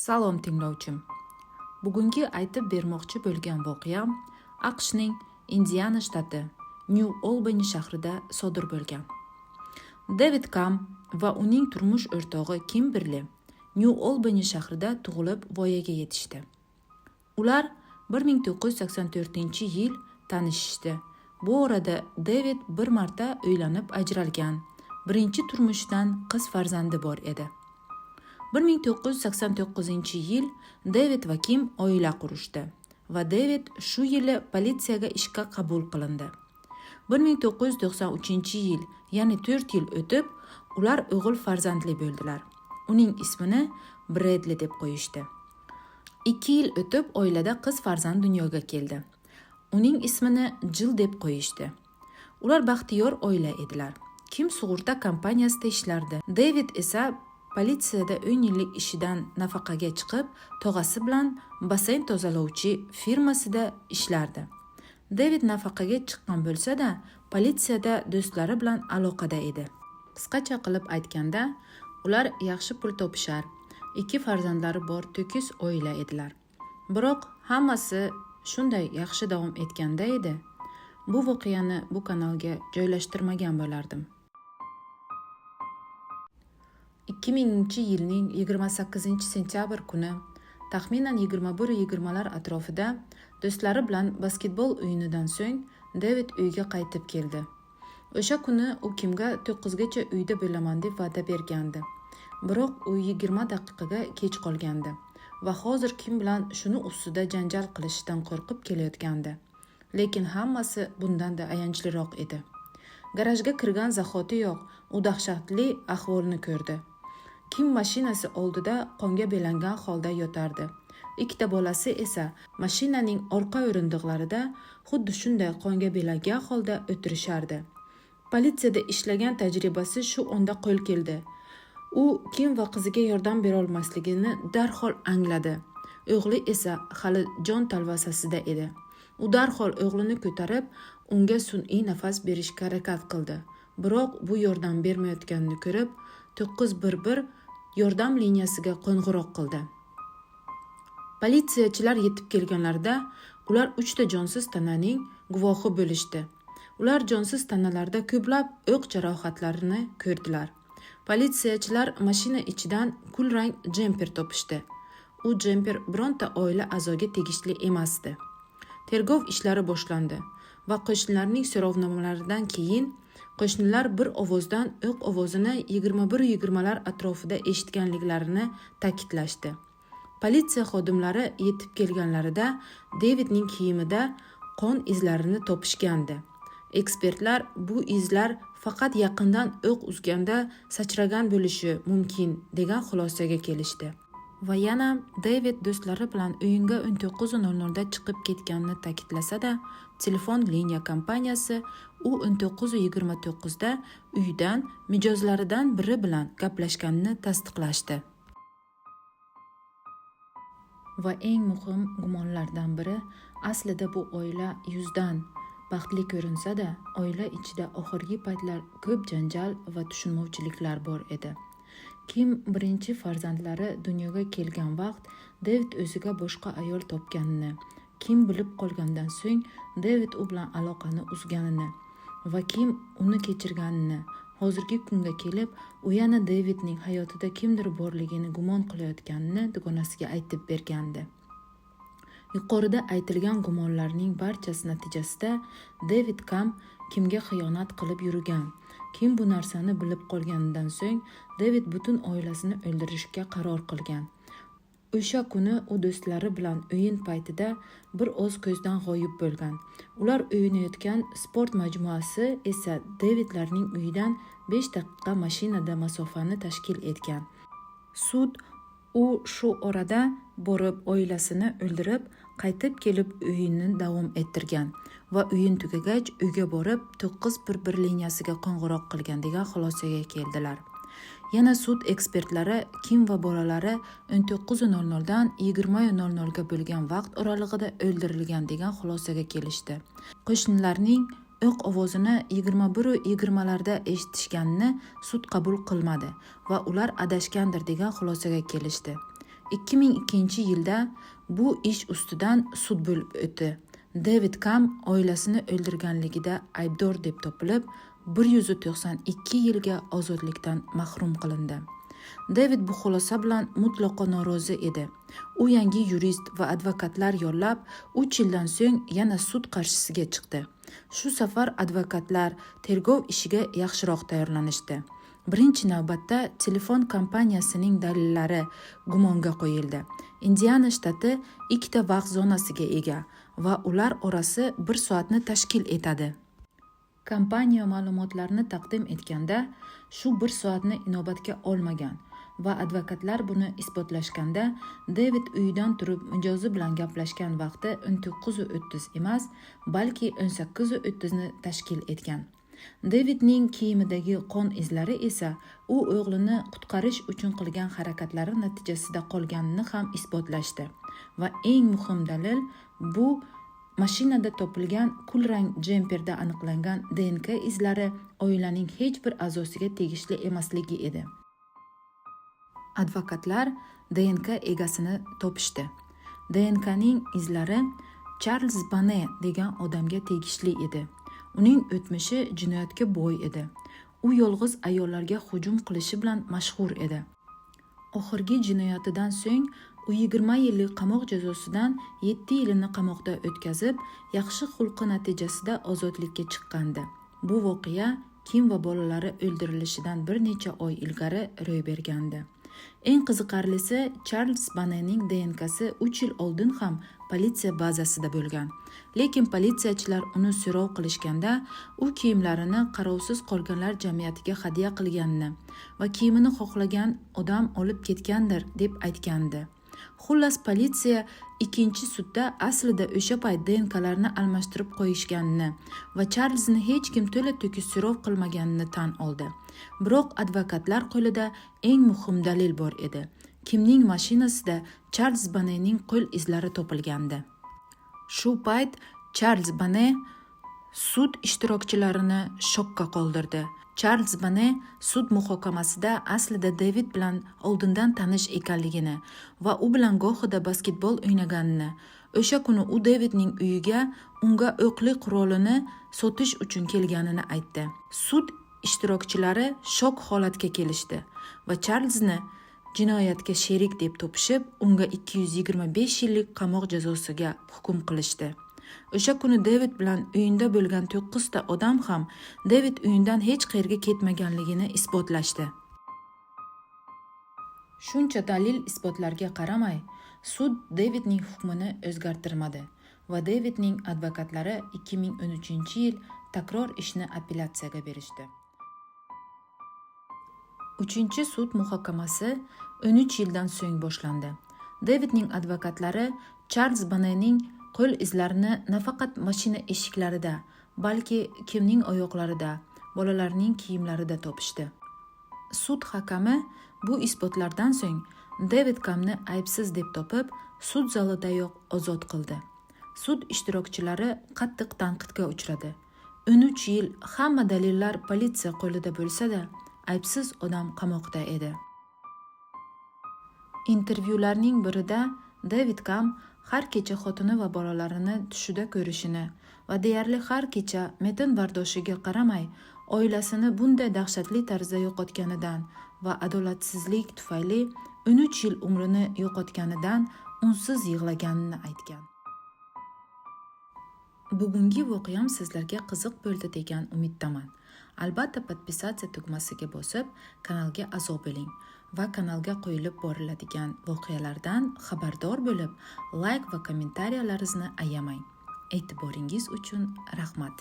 Salom, tinglovchim. Bugungi aytib bermoqchi bo'lgan voqeam AQShning Indiana shtati New Albany shahrida sodir bo'lgan. David Kam va uning turmush o'rtog'i Kimberli New Albany shahrida tug'ilib, voyaga yetishdi. Ular 1984-yil tanishishdi. Bu orada David bir marta uylanib ajralgan. Birinchi turmushidan qiz farzandi bor edi. 1989-yil David va Kim oila qurishdi va David shu yili politsiyaga ishga qabul qilindi. 1993-yil, ya'ni 4 yil o'tib, ular o'g'il farzandli bo'ldilar. Uning ismini Bredli deb qo'yishdi. 2 yil o'tib oilada qiz farzand dunyoga keldi. Uning ismini Jill deb qo'yishdi. Ular baxtiyor oila edilar. Kim sug'urta kompaniyasida ishlardi. David esa politsiyada 10 yillik ishidan nafaqaga chiqib, tog'asi bilan basseyn tozalovchi firmasida ishlardi. David nafaqaga chiqqan bo'lsa-da, politsiyada do'stlari bilan aloqada edi. Qisqacha qilib aytganda, ular yaxshi pul topishar, ikki farzandlari bor tekis oila edilar. Biroq hammasi shunday yaxshi davom etganda edi, bu voqeani bu kanalga joylashtirmagan bo'lardim. 2000-yilning 28-sentyabr kuni taxminan 21:20lar atrofida do'stlari bilan basketbol o'yinidan so'ng David uyga qaytib keldi. O'sha kuni u Kimga 9gacha uyda bo'laman deb va'da bergandi. Biroq u 20 daqiqaga kech qolgandi va hozir Kim bilan shuni ustida janjal qilishidan qo'rqib kelayotgandi. Lekin hammasi bundan-da ayanchliroq edi. Garajga kirgan zahotiyoq u dahshatli ahvolni ko'rdi. Kim mashinasi oldida qonga belangan holda yotardi. Ikkita bolasi esa mashinaning orqa o'rindiqlarida xuddi shunday qonga belangan holda o'tirishardi. Politsiyada ishlagan tajribasi shu onda qo'l keldi. U Kim va qiziga yordam bera olmasligini darhol angladi. O'g'li esa hali jon talvasasida edi. U darhol o'g'lini ko'tarib, unga sun'iy nafas berishga harakat qildi. Biroq bu yordam bermayotganini ko'rib, 911 yordam liniyasiga qo'ng'iroq qildi. Politsiyachilar yetib kelganlarida ular 3 ta jonsiz tananing guvohi bo'lishdi. Ular jonsiz tanalarda ko'plab o'q jarohatlarini ko'rdilar. Politsiyachilar mashina ichidan kulrang jemper topishdi. U jemper bironta oila a'zoga tegishli emasdi. Tergov ishlari boshlandi va qo'shnilarning so'rovnomalaridan keyin qo'shnilar bir ovozdan o'q ovozini 21:20lar atrofida eshitganliklarini ta'kidlashdi. Politsiya xodimlari yetib kelganlarida Davidning kiyimida qon izlarini topishgandi. Ekspertlar bu izlar faqat yaqindan o'q uzganda sachragan bo'lishi mumkin degan xulosaga kelishdi. Va yana David do'stlari bilan o'yinga 19:00da chiqib ketganini ta'kidlasa-da, telefon liniya kompaniyasi u 19:29da uydan mijozlaridan biri bilan gaplashganini tasdiqlashdi. Va eng muhim gumonlardan biri, aslida bu oila yuzdan baxtli ko'rinsa-da, oila ichida oxirgi paytlar ko'p janjal va tushunmovchiliklar bor edi. Kim birinchi farzandlari dunyoga kelgan vaqt David o'ziga boshqa ayol topganini, Kim bilib qolgandan so'ng David u bilan aloqani uzganini va Kim uni kechirganini, hozirgi kunga kelib u yana Davidning hayotida kimdir borligini gumon qilayotganini dugonasiga aytib bergandi. Yuqorida aytilgan gumonlarning barchasi natijasida David Kam Kimga xiyonat qilib yurgan. Kim bu narsani bilib qolganidan so'ng David butun oilasini o'ldirishga qaror qilgan. O'sha kuni u do'stlari bilan o'yin paytida bir oz ko'zdan g'oyib bo'lgan. Ular o'ynayotgan sport majmuasi esa Davidlarning uyidan 5 daqiqa mashinada masofani tashkil etgan. Sud u shu orada borib oilasini o'ldirib, qaytib kelib o'yinni davom ettirgan va o'yin tugagach uyga borib 911 liniyasiga qo'ng'iroq qilgan degan xulosaga keldilar. Yana sud ekspertlari Kim va bolalari 19:00dan 20:00ga bo'lgan vaqt oralig'ida o'ldirilgan degan xulosaga kelishdi. Qo'shnilarning o'q ovozini 21:20larda eshitishganini sud qabul qilmadi va ular adashgandir degan xulosaga kelishdi. 2002-yilda bu ish ustidan sud bo'lib o'tdi. David Kam oilasini o'ldirganligida aybdor deb topilib, 192 yilga ozodlikdan mahrum qilindi. David bu xulosa bilan mutlaqo norozi edi. U yangi yurist va advokatlar yollab, 3 yildan so'ng yana sud qarshisiga chiqdi. Shu safar advokatlar tergov ishiga yaxshiroq tayyorlanishdi. Birinchi navbatda telefon kompaniyasining dalillari gumonga qo'yildi. Indiana shtati ikkita vaqt zonasiga ega va ular orasi 1 soatni tashkil etadi. Kompaniya ma'lumotlarni taqdim etganda shu 1 soatni inobatga olmagan va advokatlar buni isbotlashganda David uyidan turib mijozi bilan gaplashgan vaqti 19:30 emas, balki 18:30 ni tashkil etgan. Davidning kiyimidagi qon izlari esa u o'g'lini qutqarish uchun qilgan harakatlari natijasida qolganini ham isbotlashdi. Va eng muhim dalil bu mashinada topilgan kulrang jemperda aniqlangan DNK izlari oilaning hech bir a'zosiga tegishli emasligi edi. Advokatlar DNK egasini topishdi. DNKning izlari Charlz Bane degan odamga tegishli edi. Uning o'tmishi jinoyatga boy edi. U yolg'iz ayollarga hujum qilishi bilan mashhur edi. Oxirgi jinoyatidan so'ng u 20 yillik qamoq jazosidan 7 yilini qamoqda o'tkazib, yaxshi xulqi natijasida ozodlikka chiqqandi. Bu voqea Kim va bolalari o'ldirilishidan bir necha oy ilgari ro'y bergandi. Eng qiziqarlisi, Charlz Banening DNKsi 3 yil oldin ham politsiya bazasida bo'lgan. Lekin politsiyachilar uni so'rov qilishganda, u kiyimlarini qarovsiz qolganlar jamiyatiga hadya qilganini va kiyimini xohlagan odam olib ketgandir deb aytgandi. Xullas, politsiya ikkinchi sudda aslida o'sha payt DNKlarni almashtirib qo'yishganini va Charlzni hech kim to'la-to'kis so'rov qilmaganini tan oldi. Biroq advokatlar qo'lida eng muhim dalil bor edi. Kimning mashinasida Charlz Banening qo'l izlari topilgandi. Shu payt Charlz Bane sud ishtirokchilarini shokka qoldirdi. Charlz Bane sud muhokamasida aslida David bilan oldindan tanish ekanligini va u bilan gohida basketbol o'ynaganini, o'sha kuni u Davidning uyiga unga o'qli qurolini sotish uchun kelganini aytdi. Sud ishtirokchilari shok holatga kelishdi va Charlzni jinoyatga sherik deb topishib, unga 225 yillik qamoq jazosiga hukm qilishdi. O'sha kuni David bilan uyinda bo'lgan 9 ta odam ham David uyindan hech qayerga ketmaganligini isbotlashdi. Shuncha dalil isbotlarga qaramay, sud Davidning hukmini o'zgartirmadi va Davidning advokatlari 2013-yil takror ishni apellyatsiyaga berishdi. 3-sud muhokamasi 13 yildan so'ng boshlandi. Davidning advokatlari Charlz Banening qo'l izlarini nafaqat mashina eshiklarida, balki kimning oyoqlarida, bolalarning kiyimlarida topishdi. Sud hakami bu isbotlardan so'ng David Kamni aybsiz deb topib, sud zalidayoq ozod qildi. Sud ishtirokchilari qattiq tanqidga uchradi. 13 yil hamma dalillar politsiya qo'lida bo'lsa-da, aybsiz odam qamoqda edi. Intervyularning birida David Kam har kecha xotini va bolalarini tushida ko'rishini va deyarli har kecha metin bardoshiga qaramay oilasini bunday dahshatli tarzda yo'qotganidan va adolatsizlik tufayli 13 yil umrini yo'qotganidan unsiz yig'laganini aytgan. Bugungi voqeam sizlarga qiziq bo'ldi degan umiddaman. Albatta podpisatsiya tugmasiga bosib, kanalga a'zo bo'ling va kanalga qo'yilib boriladigan voqealardan xabardor bo'lib, layk va kommentariyalaringizni ayamang. E'tiboringiz uchun rahmat.